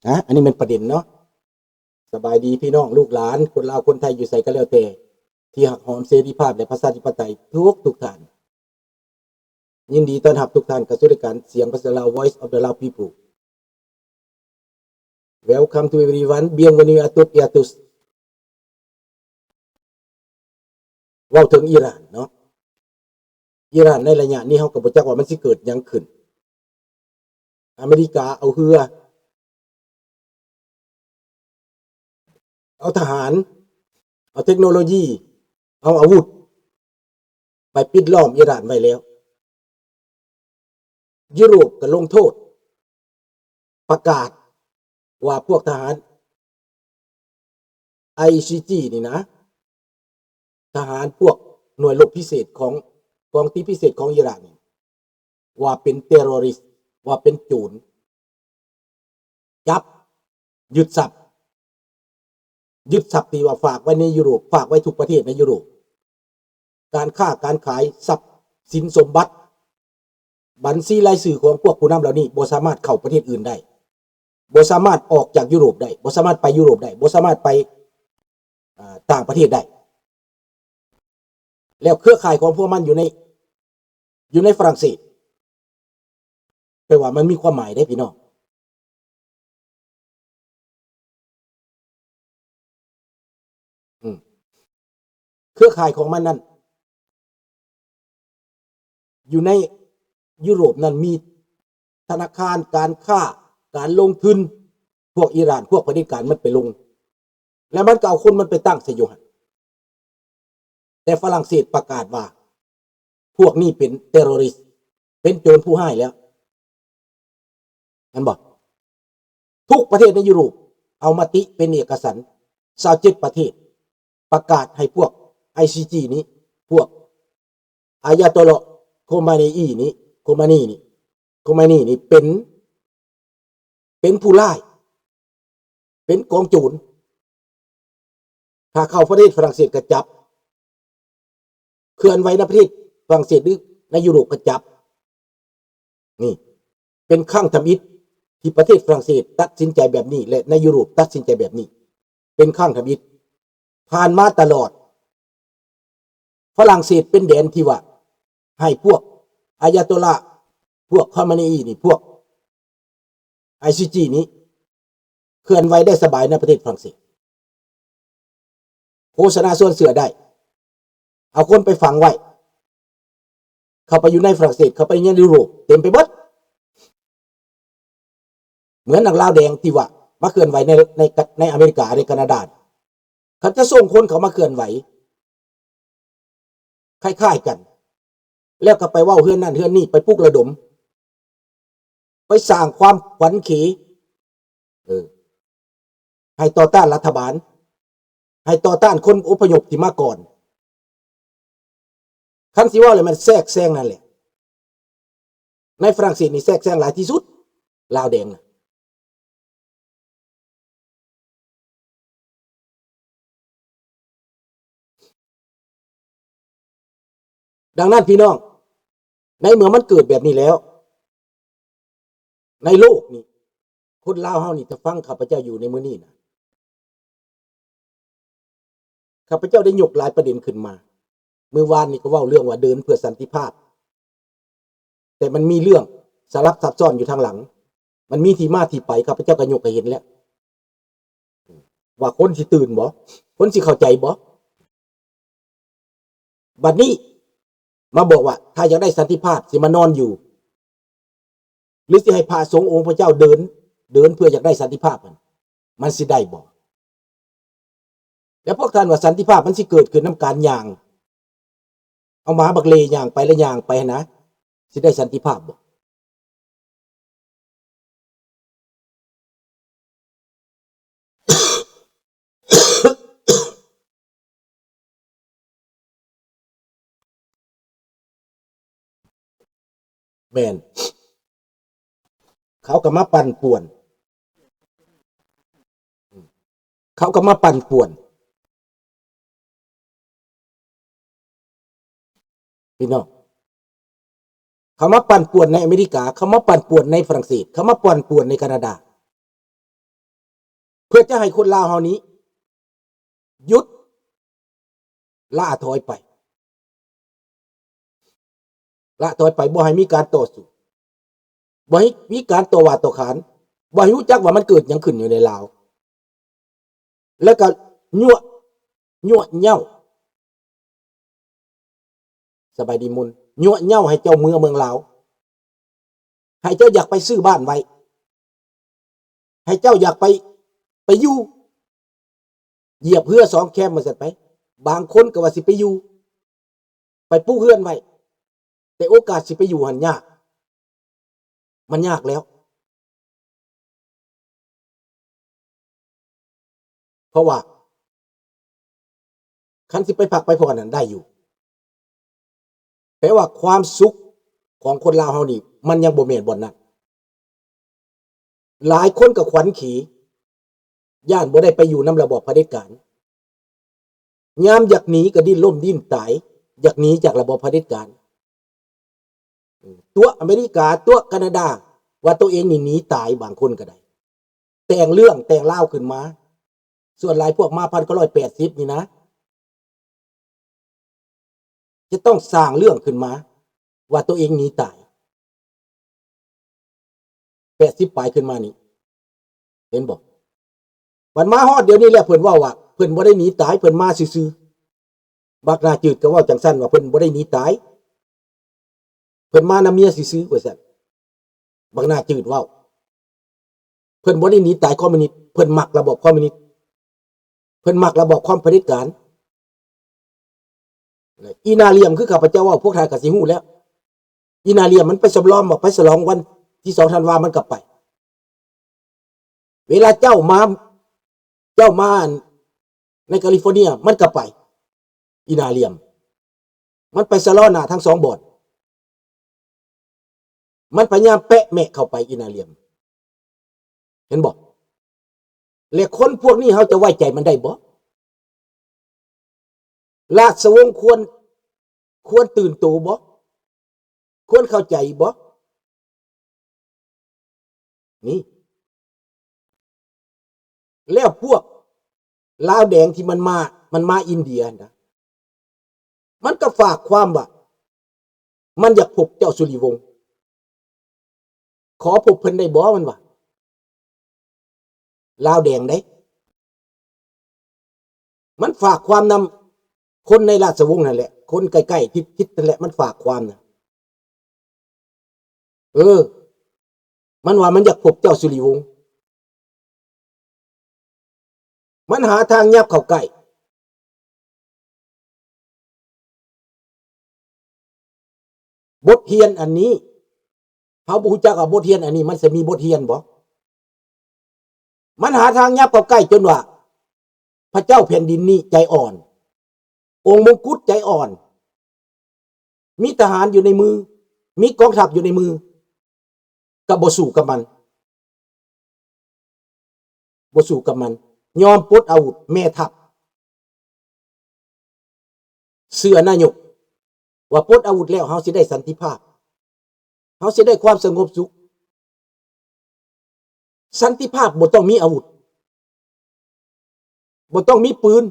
ນະ ອັນນີ້ແມ່ນປະເດັນເນາະ. ສະບາຍດີພີ່ນ້ອງລູກຫຼານ ຄົນລາວຄົນໄທຢູ່ໃສກໍແລ້ວແຕ່ ທີ່ຮັກຫອມເສລີພາບ ແລະ ປະຊາທິປະໄຕທຸກໆທ່ານ. ຍິນດີຕ້ອນຮັບທຸກທ່ານເຂົ້າສູ່ລາຍການສຽງພາສາລາວ Voice of the Lao People. Welcome to everyone. Bienvenue à toutes et à tous. ເວົ້າເຖິງອີຣານເນາະ, ອີຣານໃນໄລຍະນີ້ເຮົາກໍບໍ່ຈັກວ່າມັນຊິເກີດຫຍັງຂຶ້ນ. ອາເມລິກາເອົາເຮືອ ເອົາທະຫານ ເອົາເຕັກໂນໂລຢີ ເອົາອາວຸດ ໄປປິດລ້ອມອີຣານໄວ້ແລ້ວ. ຢູໂຣບກໍລົງໂທດ ປະກາດວ່າພວກທະຫານ ໄອຊີຈີ ນີ້ນະ, ທະຫານພວກໜ່ວຍລົບພິເສດຂອງ ກອງຕິດພິເສດຂອງອີຣານນີ້ ວ່າເປັນເຕັຣຣໍຣິສ, ວ່າເປັນໂຈນ, ຈັບ, ຍຶດຊັບ, ຍຶດຊັບທີ່ວ່າຝາກໄວ້ໃນຢູໂຣບ, ຝາກໄວ້ທຸກປະເທດໃນຢູໂຣບ, ການຄ້າການຂາຍ, ຊັບສິນສົມບັດ, ບັນຊີລາຍຊື່ຂອງພວກຜູ້ນຳເຫຼົ່ານີ້ບໍ່ສາມາດເຂົ້າປະເທດອື່ນໄດ້, ບໍ່ສາມາດອອກຈາກຢູໂຣບໄດ້, ບໍ່ສາມາດໄປຢູໂຣບໄດ້, ບໍ່ສາມາດໄປ ອ່າ ຕ່າງປະເທດໄດ້. ແລ້ວເຄືອຂ່າຍຂອງພວກມັນຢູ່ໃນ ຢູ່ໃນຝຣັ່ງເສດ, ແປວ່າມັນມີຄວາມໝາຍເດ້ພີ່ນ້ອງ. ອືມ ເຄືອຂ່າຍຂອງມັນນັ້ນ ຢູ່ໃນຢູໂຣບນັ້ນມີທະນາຄານ, ການຄ້າ, ການລົງທຶນ, ພວກອີຣານ, ພວກຜະເດັດການມັນໄປລົງ ແລ້ວມັນກໍເອົາຄົນມັນໄປຕັ້ງໃສ່ຢູ່ຫັ້ນ. ແຕ່ຝຣັ່ງເສດປະກາດວ່າ ພວກນີ້ເປັນເຕັຣຣໍຣິສ, ເປັນໂຈນຜູ້ຮ້າຍແລ້ວ. ແມ່ນບໍ່? ທຸກປະເທດໃນຢູໂຣບເອົາມະຕິເປັນເອກະສັນ ຊາວເຈັດປະເທດ ປະກາດໃຫ້ພວກໄອຊີຈີນີ້ ພວກອາຍາໂຕລາ ໂຄມາເນອີນີ້ ໂຄມານີນີ້ ໂຄມານີນີ້ເປັນ ເປັນຜູ້ຮ້າຍ ເປັນກອງໂຈນ. ຖ້າເຂົ້າປະເທດຝຣັ່ງເສດກໍຈັບ, ເຄື່ອນໄຫວໃນປະເທດຝຣັ່ງເສດ ຫຼື ໃນຢູໂຣບກໍຈັບ. ນີ້ເປັນຄັ້ງທຳອິດທີ່ປະເທດຝຣັ່ງເສດຕັດສິນໃຈແບບນີ້ ແລະ ໃນຢູໂຣບຕັດສິນໃຈແບບນີ້ ເປັນຄັ້ງທຳອິດ. ຜ່ານມາຕະຫຼອດ ຝຣັ່ງເສດເປັນແດນທີ່ວ່າໃຫ້ພວກອາຍາໂຕລາ ພວກຄອມມາເນອີນີ້ ພວກໄອຊີຈີນີ້ ເຄື່ອນໄຫວໄດ້ສະບາຍໃນປະເທດຝຣັ່ງເສດ. ໂຄສະນາຊວນເຊື່ອໄດ້, ເອົາຄົນໄປຝັງໄວ້, ເຂົ້າໄປຢູ່ໃນຝຣັ່ງເສດ, ເຂົ້າໄປໃນຢູໂຣບ, ເຕັມໄປເບິດ. ເໝືອນນັກລາວແດງທີ່ວ່າມາເຄື່ອນໄຫວໃນ ໃນ ໃນອາເມລິກາ, ໃນການາດາ, ເຂົາຈະສົ່ງຄົນເຂົ້າມາເຄື່ອນໄຫວ ຄ້າຍໆກັນ ແລ້ວກໍໄປເວົ້າເຮືອນນັ້ນເຮືອນນີ້, ໄປປຸກລະດົມ, ໄປສ້າງຄວາມຂວັນເຂ, ເອີ, ໃຫ້ຕໍ່ຕ້ານລັດຖະບານ, ໃຫ້ຕໍ່ຕ້ານຄົນອົບພະຍົບທີ່ມາກ່ອນ. ຄັນຊິເວົ້າແລ້ວແມ່ນແຊກແຊງນັ້ນແຫຼະ. ໃນຝຣັ່ງເສດນີ້ແຊກແຊງຫຼາຍທີ່ສຸດ, ລາວແດງນະ. ດັ່ງນັ້ນພີ່ນ້ອງ, ໃນເມື່ອມັນເກີດແບບນີ້ແລ້ວ, ໃນໂລກນີ້, ຄົນລາວເຮົານີ້, ຖ້າຟັງຂ້າພະເຈົ້າຢູ່ໃນມື້ນີ້ນະ, ຂ້າພະເຈົ້າໄດ້ຍົກຫຼາຍປະເດັນຂຶ້ນມາ. ມື້ວານນີ້ກໍເວົ້າເລື່ອງວ່າເດີນເພື່ອສັນຕິພາບ, ແຕ່ມັນມີເລື່ອງສະຫຼັບຊັບຊ້ອນຢູ່ທາງຫຼັງ, ມັນມີທີ່ມາທີ່ໄປ, ຂ້າພະເຈົ້າກໍຍົກໃຫ້ເຫັນແລ້ວ ວ່າຄົນຊິຕື່ນບໍ່? ຄົນຊິເຂົ້າໃຈບໍ່? ບັດນີ້ມາບອກວ່າ ຖ້າຢາກໄດ້ສັນຕິພາບຊິມານອນຢູ່ ຫຼື ຊິໃຫ້ພະສົງອົງພະເຈົ້າເດີນ, ເດີນເພື່ອຢາກໄດ້ສັນຕິພາບນັ້ນ ມັນຊິໄດ້ບໍ່? ແລ້ວພວກທ່ານວ່າສັນຕິພາບມັນຊິເກີດຂຶ້ນນຳການຍ່າງ, ເອົາໝາບັກເລຍ່າງໄປແລ້ວຍ່າງໄປຫັ້ນນະ, ຊິໄດ້ສັນຕິພາບບໍ່? ແມ່ນ. ເຂົາກໍມາປັ່ນປ່ວນ. ເຂົາກໍມາປັ່ນປ່ວນ. ພີ່ນ້ອງ, ເຂົາມາປັ່ນປ່ວນໃນອາເມລິກາ, ເຂົາມາປັ່ນປ່ວນໃນຝຣັ່ງເສດ, ເຂົາມາປັ່ນປ່ວນໃນການາດາ. ເພື່ອຈະໃຫ້ຄົນລາວເຮົານີ້ຢຸດ ລ້າຖອຍໄປ ລ້າຖອຍໄປ ບໍ່ໃຫ້ມີການຕໍ່ສູ້, ບໍ່ໃຫ້ມີການຕໍ່ວ່າຕໍ່ຂານ, ບໍ່ໃຫ້ຮູ້ຈັກວ່າມັນເກີດຫຍັງຂຶ້ນຢູ່ໃນລາວ ແລ້ວກໍຍົວະ ຍົວະເຍົ້າ ສະບາຍດີມົນ ຍົວະເຍົ້າໃຫ້ເຈົ້າເມືອເມືອງລາວ ໃຫ້ເຈົ້າຢາກໄປຊື້ບ້ານໄວ້ ໃຫ້ເຈົ້າຢາກໄປ ໄປຢູ່ ຢຽບເຮືອສອງແຄມວ່າຊັ້ນໄປ. ບາງຄົນກໍວ່າຊິໄປຢູ່ ໄປປູກເຮືອນໄວ້ ແຕ່ໂອກາດຊິໄປຢູ່ຫັ້ນຍາກ ມັນຍາກແລ້ວ. ເພາະວ່າ ຄັນຊິໄປພັກໄປຜ່ອນນັ້ນໄດ້ຢູ່ ແປວ່າຄວາມສຸກຂອງຄົນລາວເຮົານີ້ ມັນຍັງບໍ່ແມ່ນບ່ອນນັ້ນ. ຫຼາຍຄົນກໍຂວັນເຂ ຢ້ານບໍ່ໄດ້ໄປຢູ່ນຳລະບອບຜະເດັດການ. ຍາມຢາກໜີກໍດີ້ນລົ້ມດີ້ນຕາຍ, ຢາກໜີຈາກລະບອບຜະເດັດການ. ຕົວະອາເມລິກາ, ຕົວະການາດາ ວ່າຕົວເອງນີ້ໜີຕາຍ, ບາງຄົນກໍໄດ້ ແຕ່ງເລື່ອງແຕ່ງລາວຂຶ້ນມາ. ສ່ວນຫຼາຍພວກມາພັນເກົ້າຮ້ອຍແປດສິບນີ້ນະ ຈະຕ້ອງສ້າງເລື່ອງຂຶ້ນມາວ່າຕົວເອງໜີຕາຍ ແປດສິບປາຍຂຶ້ນມານີ້ ເຫັນບໍ່? ບັດມາຮອດດຽວນີ້ແລ້ວ ເພິ່ນເວົ້າວ່າເພິ່ນບໍ່ໄດ້ໜີຕາຍ ເພິ່ນມາຊື່ໆ. ບັກໜ້າຈືດກໍເວົ້າຈັ່ງຊັ້ນວ່າເພິ່ນບໍ່ໄດ້ໜີຕາຍ ເພິ່ນມານຳເມຍຊື່ໆ ວ່າຊັ້ນ. ບັກໜ້າຈືດເວົ້າ ເພິ່ນບໍ່ໄດ້ໜີຕາຍຄອມມິວນິດ ເພິ່ນມັກລະບອບຄອມມິວນິດ ເພິ່ນມັກລະບອບຄອມຜະເດັດການ. ອີ່ໜ້າຫຼ້ຽມ ຄືຂ້າພະເຈົ້າເວົ້າ ພວກທ່ານກໍຊິຮູ້ແລ້ວ. ອີ່ໜ້າຫຼ້ຽມມັນໄປສຳລອມ ໄປສະຫຼອງວັນທີສອງທັນວາ ມັນກໍໄປ. ເວລາເຈົ້າມາ ເຈົ້າມາອັນ ໃນກາລິຟໍເນຍ ມັນກໍໄປ ອີ່ໜ້າຫຼ້ຽມ. ມັນໄປຊະລໍໜ້າທັງສອງບ່ອນ. ມັນພະຍາຍາມແປະແມະເຂົ້າໄປ ອີ່ໜ້າຫຼ້ຽມ. ເຫັນບໍ່? ແລະ ຄົນພວກນີ້ເຮົາຈະໄວ້ໃຈມັນໄດ້ບໍ່? ລາຊະວົງຄວນ ຄວນຕື່ນໂຕບໍ່? ຄວນເຂົ້າໃຈບໍ່? ນີ້ ແລ້ວພວກລາວແດງທີ່ມັນມາ ມັນມາອິນເດຍນະ ມັນກໍຝາກຄວາມວ່າ ມັນຢາກພົບເຈົ້າສຸລິວົງ ຂໍພົບເພິ່ນໄດ້ບໍ່? ມັນວ່າ ລາວແດງເດ້ ມັນຝາກຄວາມນຳຄົນໃນລາຊະວົງນັ້ນແຫຼະ ຄົນໃກ້ໆ ທິດໆ ນັ້ນແຫຼະ ມັນຝາກຄວາມນະ. ເອີ ມັນວ່າມັນຢາກພົບເຈົ້າສຸລິວົງ ມັນຫາທາງຫຍັບເຂົ້າໃກ້. ບົດຮຽນອັນນີ້ ເຮົາບໍ່ຮູ້ຈັກວ່າບົດຮຽນອັນນີ້ມັນຊິມີບົດຮຽນບໍ່? ມັນຫາທາງຫຍັບເຂົ້າໃກ້ຈົນວ່າ ພະເຈົ້າແຜ່ນດິນນີ້ໃຈອ່ອນ, ອົງມົງກຸດໃຈອ່ອນ, ມີທະຫານຢູ່ໃນມື, ມີກອງທັບຢູ່ໃນມື, ກໍບໍ່ສູ້ກັບມັນ. ບໍ່ສູ້ກັບມັນ, ຍອມປົດອາວຸດແມ່ທັບ. ເຊື່ອນາຍົກວ່າປົດອາວຸດແລ້ວ ເຮົາຊິໄດ້ສັນຕິພາບ, ເຮົາຊິໄດ້ຄວາມສະຫງົບສຸກ. ສັນຕິພາບບໍ່ຕ້ອງມີອາວຸດ, ບໍ່ຕ້ອງມີປືນ.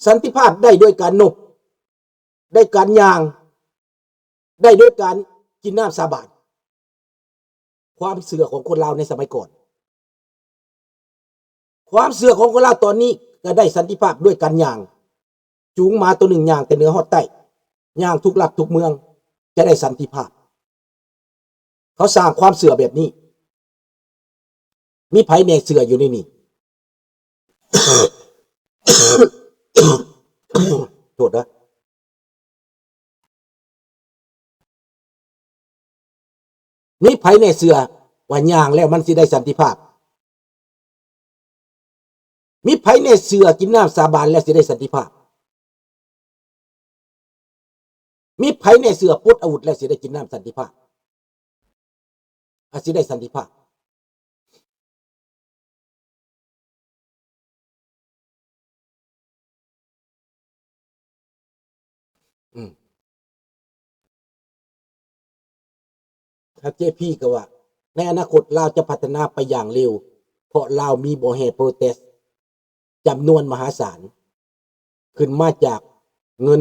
ສັນຕິພາບໄດ້ໂດຍການນົບ, ໄດ້ການຍ່າງ, ໄດ້ໂດຍການກິນນ້ຳສາບານ. ຄວາມເຊື່ອຂອງຄົນລາວໃນສະໄໝກ່ອນ, ຄວາມເຊື່ອຂອງຄົນລາວຕອນນີ້ກໍໄດ້ສັນຕິພາບດ້ວຍການຍ່າງ, ຈູງໝາຕົວໜຶ່ງຍ່າງແຕ່ເໜືອຮອດໃຕ້, ຍ່າງທຸກລັດທຸກເມືອງ, ຈະໄດ້ສັນຕິພາບ. ເຂົາສ້າງຄວາມເຊື່ອແບບນີ້. ມີໃຜແນ່ເຊື່ອຢູ່ໃນນີ້? ໂທດເດີ. ມີໃຜແນ່ເຊື່ອວ່າຍ່າງແລ້ວມັນຊິໄດ້ສັນຕິພາບ? ມີໃຜແນ່ເຊື່ອກິນນ້ຳສາບານແລ້ວຊິໄດ້ສັນຕິພາບ? ມີໃຜແນ່ເຊື່ອປົດອາວຸດແລ້ວຊິໄດ້ກິນນ້ຳສັນຕິພາບ? ອາດຊິໄດ້ສັນຕິພາບ. ອືມ ທ່ານ ເຈ ພີ ກໍວ່າ ໃນອະນາຄົດລາວຈະພັດທະນາໄປຢ່າງເລັວ. ເພາະລາວມີບໍ່ແຮ່ໂປຣເຕສຈຳນວນມະຫາສານ ຂຶ້ນມາຈາກເງິນ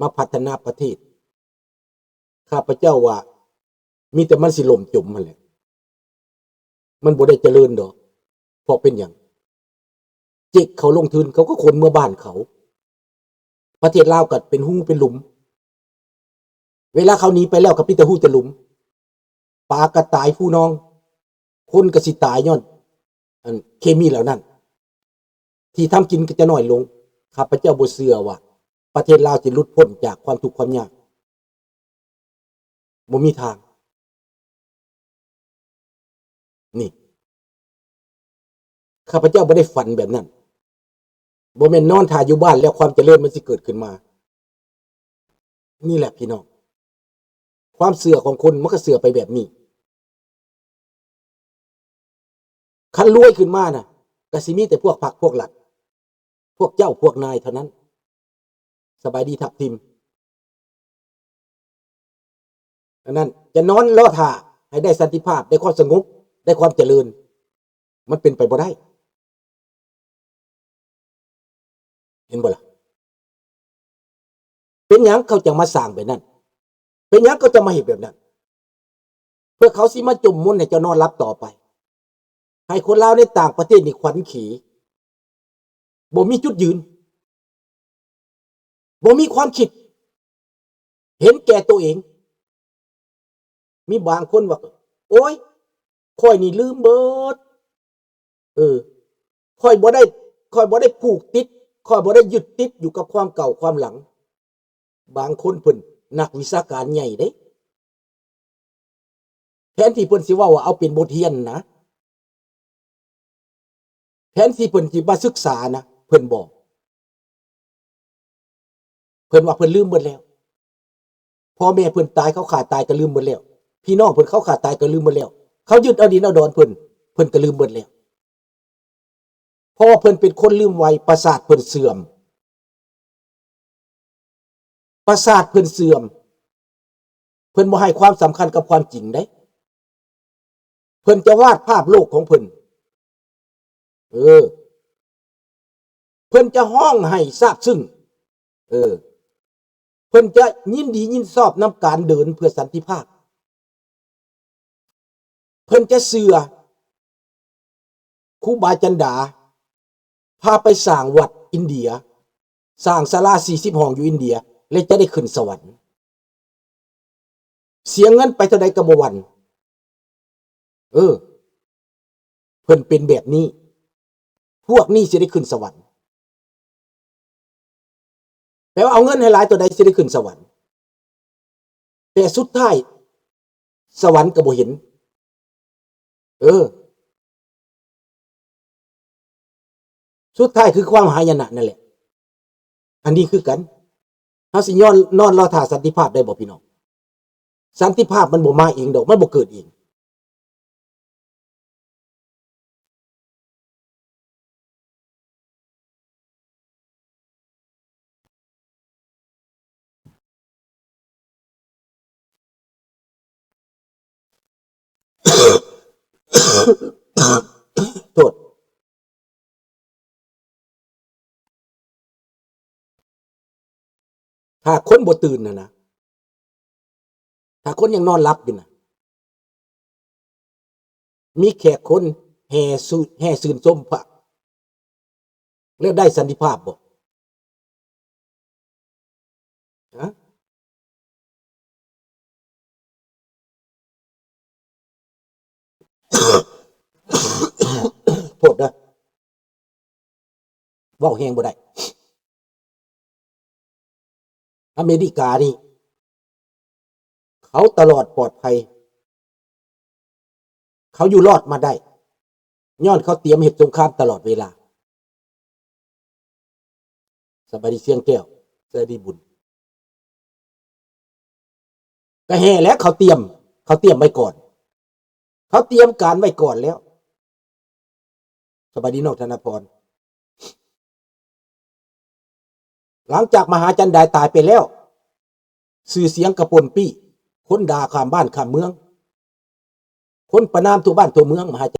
ມາພັດທະນາປະເທດ. ຂ້າພະເຈົ້າວ່າມີແຕ່ມັນຊິລົ້ມຈົມຫັ້ນແຫຼະ ມັນບໍ່ໄດ້ຈະເລີນດອກ. ເພາະເປັນຫຍັງ? ເຈັກເຂົາລົງທຶນ ເຂົາກໍຂົນເມືອບ້ານເຂົາ. ປະເທດລາວກໍເປັນຮູເປັນຫຼຸມ. ເວລາເຂົາໜີໄປແລ້ວກໍມີແຕ່ຮູແຕ່ຫຼຸມ. ປາກໍຕາຍຟູນອງ, ຄົນກໍຊິຕາຍຍ້ອນ ອັນ ເຄມີເຫຼົ່ານັ້ນ. ທີ່ທຳກິນກໍຈະໜ້ອຍລົງ. ຂ້າພະເຈົ້າບໍ່ເຊື່ອວ່າປະເທດລາວຊິຫຼຸດພົ້ນຈາກຄວາມທຸກຄວາມຍາກ. ບໍ່ມີທາງ. ນີ້ ຂ້າພະເຈົ້າບໍ່ໄດ້ຝັນແບບນັ້ນ. ບໍ່ແມ່ນນອນຖ້າຢູ່ບ້ານແລ້ວຄວາມຈະເລີນມັນຊິເກີດຂຶ້ນມາ. ນີ້ແຫຼະພີ່ນ້ອງ, ຄວາມເຊື່ອຂອງຄົນມັນກໍເຊື່ອໄປແບບນີ້. ຄັນລວຍຂຶ້ນມານະ ກໍຊິມີແຕ່ພວກພັກພວກລັດ, ພວກເຈົ້າພວກນາຍເທົ່ານັ້ນ. ສະບາຍດີທັບທິມ. ອັນນັ້ນ ຈະນອນລໍຖ້າໃຫ້ໄດ້ສັນຕິພາບ, ໄດ້ຄວາມສະຫງົບ, ໄດ້ຄວາມຈະເລີນ, ມັນເປັນໄປບໍ່ໄດ້. ເຫັນບໍ່ລະ? ເປັນຫຍັງເຂົາຈັ່ງມາສ້າງແບບນັ້ນ? ເປັນຫຍັງເຂົາຈັ່ງມາເຮັດແບບນັ້ນ? ເພື່ອເຂົາຊິມາຈົ່ມມົນໃຫ້ເຈົ້ານອນຫຼັບຕໍ່ໄປ, ໃຫ້ຄົນລາວໃນຕ່າງປະເທດນີ້ຂວັນເຂ, ບໍ່ມີຈຸດຢືນ, ບໍ່ມີຄວາມຄິດ, ເຫັນແກ່ໂຕເອງ. ມີບາງຄົນວ່າ ໂອ້ຍ ຂ້ອຍນີ້ລືມເບີດ. ເອີ ຂ້ອຍບໍ່ໄດ້ ຂ້ອຍບໍ່ໄດ້ຜູກຕິດ, ຂ້ອຍບໍ່ໄດ້ຍຶດຕິດຢູ່ກັບຄວາມເກົ່າຄວາມຫຼັງ. ບາງຄົນເພິ່ນນັກວິຊາການໃຫຍ່ເດ້, ແທນທີ່ເພິ່ນຊິເວົ້າວ່າເອົາເປັນບົດຮຽນນະ, ແທນທີ່ເພິ່ນຊິມາສຶກສານະ, ເພິ່ນບໍ່. ເພິ່ນວ່າເພິ່ນລືມເບິດແລ້ວ. ພໍ່ແມ່ເພິ່ນຕາຍ, ເຂົາຂ້າຕາຍກໍລືມເບິດແລ້ວ. ພີ່ນ້ອງເພິ່ນເຂົາຂ້າຕາຍກໍລືມເບິດແລ້ວ. ເຂົາຍຶດເອົາດິນເອົາດອນເພິ່ນ, ເພິ່ນກໍລືມເບິດແລ້ວ. ເພາະວ່າເພິ່ນເປັນຄົນລືມໄວ, ປະສາດເພິ່ນເສື່ອມ. ປະສາດເພິ່ນເສື່ອມ. ເພິ່ນບໍ່ໃຫ້ຄວາມສຳຄັນກັບຄວາມຈິງເດ້. ເພິ່ນຈະວາດພາບໂລກຂອງເພິ່ນ. ເອີ ເພິ່ນຈະຮ້ອງໄຫ້ຊາບຊຶ້ງ. ເອີ ເພິ່ນຈະຍິນດີຍິນຊອບນຳການເດີນເພື່ອສັນຕິພາບ. ເພິ່ນຈະເຊື່ອຄູບາຈັນດາ ພາໄປສ້າງວັດອິນເດຍ, ສ້າງສາລາສີ່ສິບຫ້ອງຢູ່ອິນເດຍ ແລະ ຈະໄດ້ຂຶ້ນສະຫວັນ. ເສຍເງິນໄປເທົ່າໃດກໍບໍ່ຫວັ່ນ. ເອີ ເພິ່ນເປັນແບບນີ້, ພວກນີ້ຊິໄດ້ຂຶ້ນສະຫວັນ. ແປວ່າເອົາເງິນໃຫ້ຫຼາຍເທົ່າໃດຊິໄດ້ຂຶ້ນສະຫວັນ, ແຕ່ສຸດທ້າຍສະຫວັນກໍບໍ່ເຫັນ. ເອີ ສຸດທ້າຍຄືຄວາມຫາຍະນະນັ້ນແຫຼະ. ອັນນີ້ຄືກັນ, ເຮົາຊິຍອນ ນອນລໍຖ້າສັນຕິພາບໄດ້ບໍ່ພີ່ນ້ອງ? ສັນຕິພາບມັນບໍ່ມາເອງດອກ, ມັນບໍ່ເກີດເອງ. ໂທດ. ຖ້າຄົນບໍ່ຕື່ນຫັ້ນນະ, ຖ້າຄົນຍັງນອນຫຼັບຢູ່ນະ, ມີແຂກຄົນແຫ່ຊື່ ແຫ່ຊື່ນຊົມພະ ແລ້ວໄດ້ສັນຕິພາບບໍ່? ຮະ? ໂທດເດີ, ເວົ້າແຮງບໍ່ໄດ້. ອາເມລິການີ້ ເຂົາຕະຫຼອດປອດໄພ, ເຂົາຢູ່ລອດມາໄດ້ ຍ້ອນເຂົາຕຽມເຮັດສົງຄາມຕະຫຼອດເວລາ. ສະບາຍດີຊຽງແກ້ວ, ສະບາຍດີບຸນ. ກະແຮ່ແຫຼະ, ເຂົາຕຽມ, ເຂົາຕຽມໄວ້ກ່ອນ, ເຂົາຕຽມການໄວ້ກ່ອນແລ້ວ. ສະບາຍດີນ້ອງທະນະພອນ. ຫຼັງຈາກມະຫາຈັນດາຕາຍໄປແລ້ວ, ຊື່ສຽງກະປົ່ນປີ້, ຄົນດ່າຂ້າມບ້ານຂ້າມເມືອງ, ຄົນປະນາມທົ່ວບ້ານທົ່ວເມືອງ ມະຫາ